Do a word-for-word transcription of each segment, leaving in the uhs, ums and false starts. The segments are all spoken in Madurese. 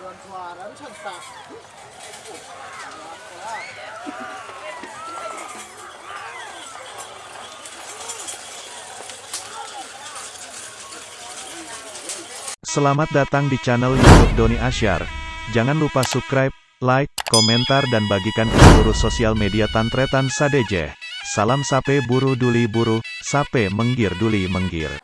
Selamat datang di channel YouTube Doni Asyar. Jangan lupa subscribe, like, komentar, dan bagikan ke seluruh sosial media tan-tarètan sadhâjâ. Salam sapè buru duli buru, sapè mèngghir duli mèngghir.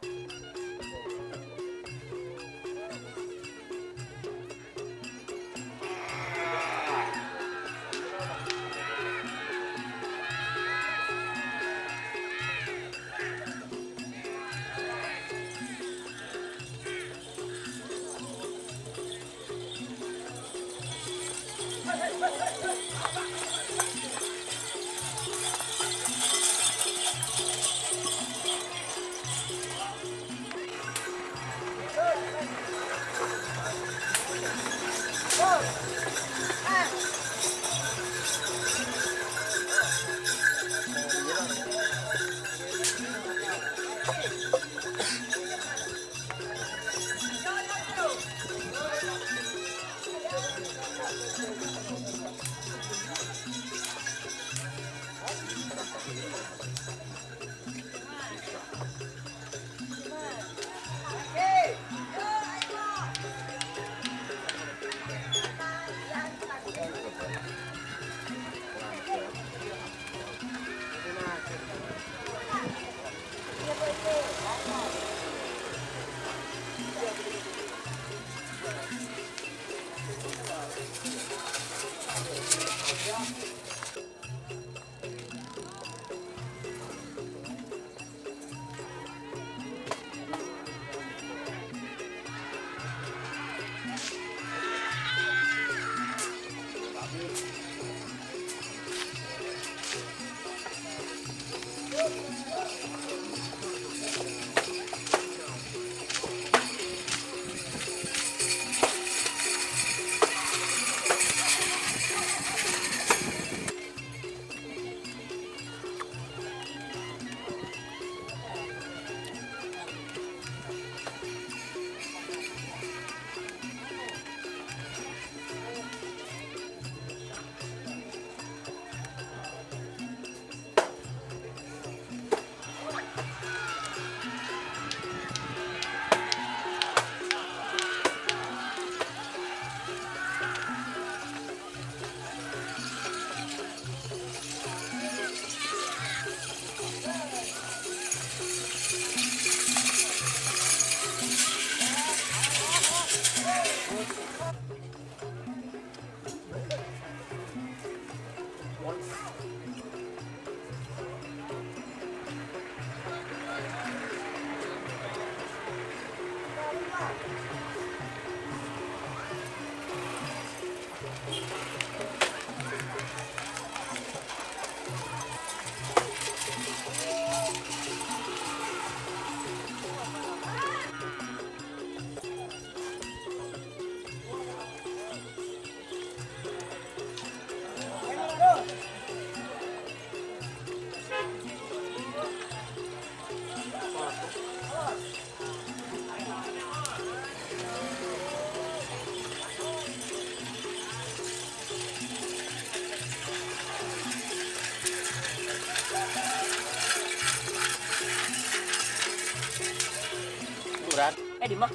Kurang. Eh, di mana?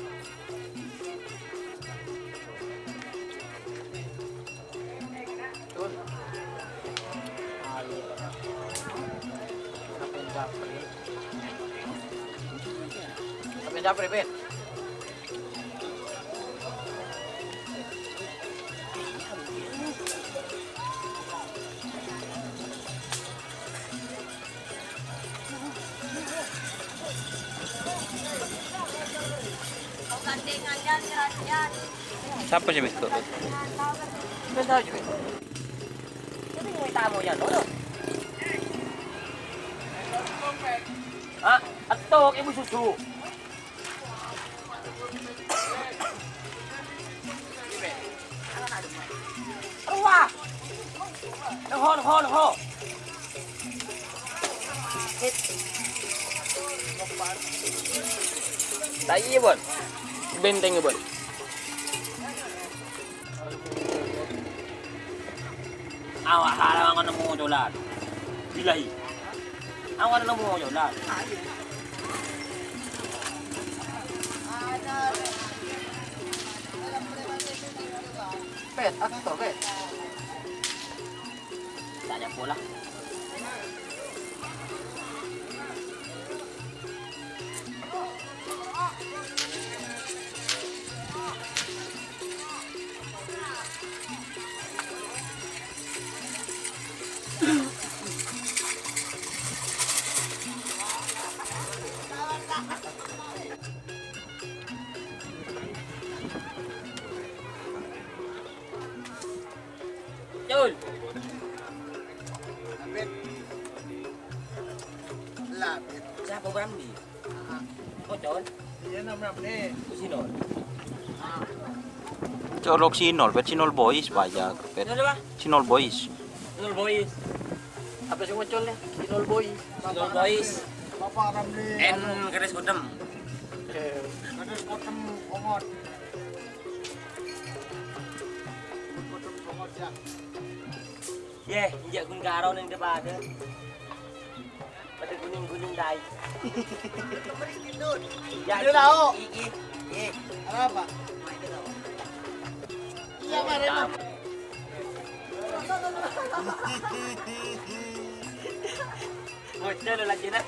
Tun. Ayo. Sampai dapur. Sampai dapur, Bet. Sapa sè mèko? Bâ'na tao jhughâ. Jadi ngomong tamu ya, no, no. Ah, atau ibu susu. Wah. Ho, ho, ho. Lah iyâ, Bon. Benteng, Bon. Awak haram ngono mocolan. Bilahi. Awak ngono mocolan. Pet, aktor, Pet. Tanya pola. Cul. Lapit. Lapit. Sapa Bambi? Heeh. Oh, Cul. Iyâ, Nam, Nam, nè. Sinol. Colok Sinol, Pet, Sinol Boys, pajâk, Pet. Sinol apa? Sinol Boys. Sinol Boys. Apa sih muncul nih? Sinol Boys. Sinol Boys. Bapak Ramli. En Keris Kutem. Eh. Keris Kutem, Komod. Yeh, injak gun karo neng depan. Pada guning-guning tai. Ya, ini tahu. Iki, iki. Apa? Iya, Pak Reno. Bocah lo lagi nak.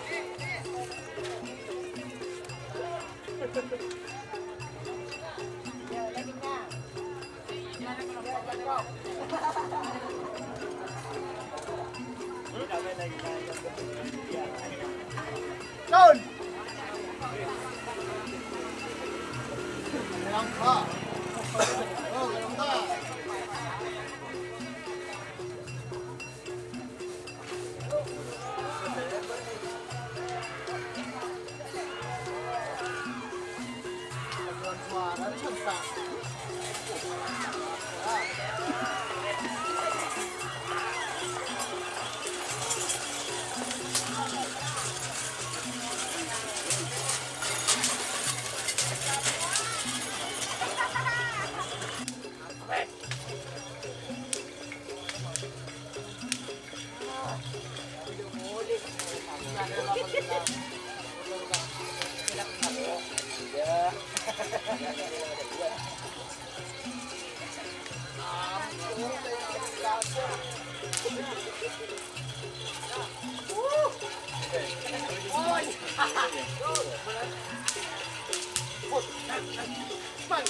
Mang,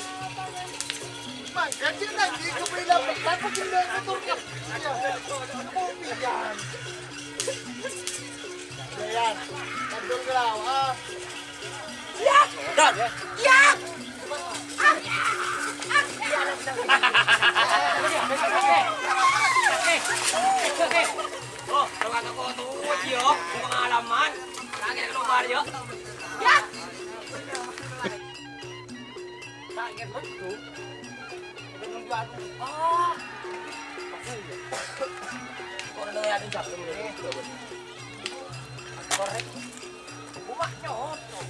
mang, ganti lagi ke pila, apa gila itu? Iya. Kopian. Iya, Yan. Kandung gelawa. Iya. Don. Iya. Oh, kalau kata kau tuh, iya, pengalaman. Lagi keluar, ya. Ya. Sakit betul. Kita nunggu aku. Ah. Kok ada yang jatuh ini? Korek. Buah nyosok.